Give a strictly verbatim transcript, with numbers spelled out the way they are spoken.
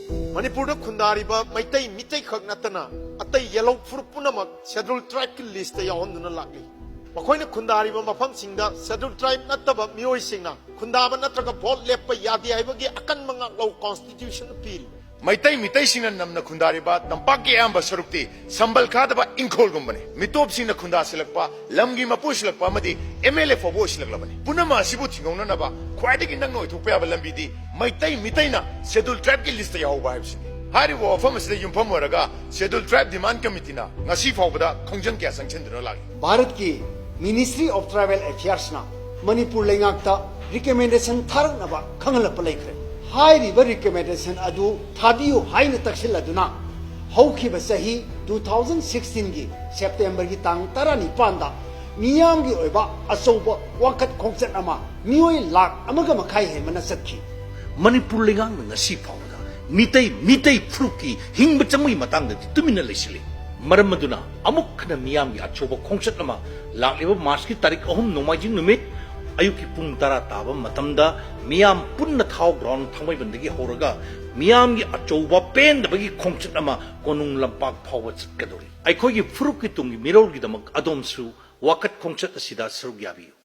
ꯃꯅꯤꯄꯨꯔꯗ ꯈꯨꯟꯗꯥꯔꯤꯕ ꯃꯩꯇꯩ ꯃꯤꯇꯩꯈꯛ ꯅꯠꯇꯅ ꯑꯇꯩ ꯌꯦꯜꯍꯧ ꯐꯨꯔꯨꯞ ꯄꯨꯝꯅꯃꯛ Scheduled Tribeꯀꯤ listꯇ ꯌꯥꯎꯍꯟꯗꯨꯅ ꯂꯥꯛꯂꯤ꯫ ꯃꯈꯣꯏꯅ ꯈꯨꯟꯗꯥꯔꯤꯕ ꯃꯐꯝꯁꯤꯡꯗ Scheduled Tribe ꯅꯠꯇꯕ ꯃꯤꯑꯣꯏꯁꯤꯡꯅ ꯈꯨꯟꯗꯥꯕ ꯅꯠꯇ꯭ꯔꯒ vote ꯂꯦꯞꯄ ꯌꯥꯗꯦ ꯍꯥꯏꯕꯒꯤ ꯑꯀꯟꯕ ꯉꯥꯛꯂꯧ constitution ꯄꯤꯔꯤ꯫ ꯃꯩꯇꯩ ꯃꯤꯇꯩꯁꯤꯡꯅ ꯅꯝꯅ ꯈꯨꯟꯗꯥꯔꯤꯕ ꯇꯝꯄꯥꯛꯀꯤ ꯑꯌꯥꯝꯕ ꯁꯔꯨꯛꯇꯤ ꯁꯝꯕꯜ ꯈꯥꯗꯕ ꯏꯪꯈꯣꯜꯒꯨꯝꯕꯅꯤ꯫ ꯃꯤꯇꯣꯞꯁꯤꯡꯅ ꯈꯨꯟꯗꯥꯁꯤꯜꯂꯛꯄ, ꯂꯝꯒꯤ ꯃꯄꯨ ꯑꯣꯏꯁꯤꯜꯂꯛꯄ ꯑꯃꯗꯤ MLA ꯐꯥꯎꯕ ꯑꯣꯏꯁꯤꯜꯂꯛꯂꯕꯅꯤ꯫ ꯄꯨꯝꯅꯃꯛ ꯑꯁꯤꯕꯨ ꯊꯤꯡꯍꯧꯅꯅꯕ ꯈ꯭ꯋꯥꯏꯗꯒꯤ ꯅꯛꯅ ꯑꯣꯏꯊꯣꯛꯄ ꯌꯥꯕ ꯂꯝꯕꯤꯗꯤ ꯃꯩꯇꯩ ꯃꯤꯇꯩꯅ Scheduled Tribeꯀꯤ listꯇ ꯌꯥꯎꯍꯧꯕ ꯍꯥꯏꯕꯁꯤꯅꯤ꯫ ꯍꯥꯏꯔꯤꯕ ꯋꯥꯐꯝ ꯑꯁꯤꯗ ꯌꯨꯝꯐꯝ ꯑꯣꯏꯔꯒ Scheduled Tribe Demand Committeeꯅ ꯉꯁꯤ ꯐꯥꯎꯕꯗ ꯈꯣꯡꯖꯪ ꯀꯌꯥ ꯆꯪꯁꯤꯟꯗꯨꯅ ꯂꯥꯛꯂꯤ꯫ ꯚꯥꯔꯠꯀꯤ Ministry of Tribal Affairsꯅ Manipur ꯂꯩꯉꯥꯛꯇ recommendation ꯊꯥꯔꯛꯅꯕ ꯈꯪꯍꯜꯂꯛꯄ ꯂꯩꯈ꯭ꯔꯦ꯫ ꯍꯥꯏꯔꯤꯕ recommendation ꯑꯗꯨ ꯊꯥꯕꯤꯌꯨ ꯍꯥꯏꯅ ꯇꯛꯁꯤꯜꯂꯗꯨꯅ ꯍꯧꯈꯤꯕ ꯆꯍꯤ two thousand sixteenꯒꯤ Septemberꯒꯤ ꯇꯥꯡ ꯇꯔꯥꯅꯤꯄꯥꯟꯗ ꯃꯤꯌꯥꯝꯒꯤ ꯑꯣꯏꯕ ꯑꯆꯧꯕ ꯋꯥꯀꯠ ꯈꯣꯡꯆꯠ ꯑꯃ ꯃꯤꯑꯣꯏ ꯂꯥꯈ ꯑꯃꯒ ꯃꯈꯥꯏ ꯍꯦꯟꯕꯅ ꯆꯠꯈꯤ꯫ ꯃꯅꯤꯄꯨꯔ ꯂꯩꯉꯥꯛꯅ ꯉꯁꯤ ꯐꯥꯎꯕꯗ ꯃꯤꯇꯩ, ꯃꯤꯇꯩ ꯐꯨꯔꯨꯞꯀꯤ ꯍꯤꯡꯕ ꯆꯪꯕꯒꯤ ꯃꯇꯥꯡꯗꯗꯤ ꯇꯨꯃꯤꯟꯅ ꯂꯩꯁꯤꯜꯂꯤ꯫ ꯃꯔꯝ ꯑꯗꯨꯅ ꯑꯃꯨꯛ ꯍꯟꯅ ꯃꯤꯌꯥꯝꯒꯤ ꯑꯆꯧꯕ ꯈꯣꯡꯆꯠ ꯑꯃ ꯂꯥꯛꯂꯤꯕ ꯃꯥꯔꯆꯀꯤ ꯇꯥꯔꯤꯛ ꯑꯍꯨꯝ ꯅꯣꯡꯃꯥꯏꯖꯤꯡ ꯅꯨꯃꯤꯠ ꯑꯌꯨꯛꯀꯤ ꯄꯨꯡ ꯇꯔꯥ ꯇꯥꯕ ꯃꯇꯝꯗ ꯃꯤꯌꯥꯝ ꯄꯨꯟꯅ ꯊꯥꯎ ground ꯊꯥꯡꯃꯩꯕꯟꯗꯒꯤ ꯍꯧꯔꯒ ꯃꯤꯌꯥꯝꯒꯤ ꯑꯆꯧꯕ ꯄꯦꯟꯗꯕꯒꯤ ꯈꯣꯡꯆꯠ ꯑꯃ ꯀꯣꯅꯨꯡ ꯂꯝꯄꯥꯛ ꯐꯥꯎꯕ ꯆꯠꯀꯗꯧꯔꯤ꯫ ꯑꯩꯈꯣꯏꯒꯤ ꯐꯨꯔꯨꯞꯀꯤ ꯇꯨꯡꯒꯤ ꯃꯤꯔꯣꯜꯒꯤꯗꯃꯛ ꯑꯗꯣꯝꯁꯨ ꯋꯥꯀꯠ ꯈꯣꯡꯆꯠ ꯑꯁꯤꯗ ꯁꯔꯨꯛ ꯌꯥꯕꯤꯌꯨ꯫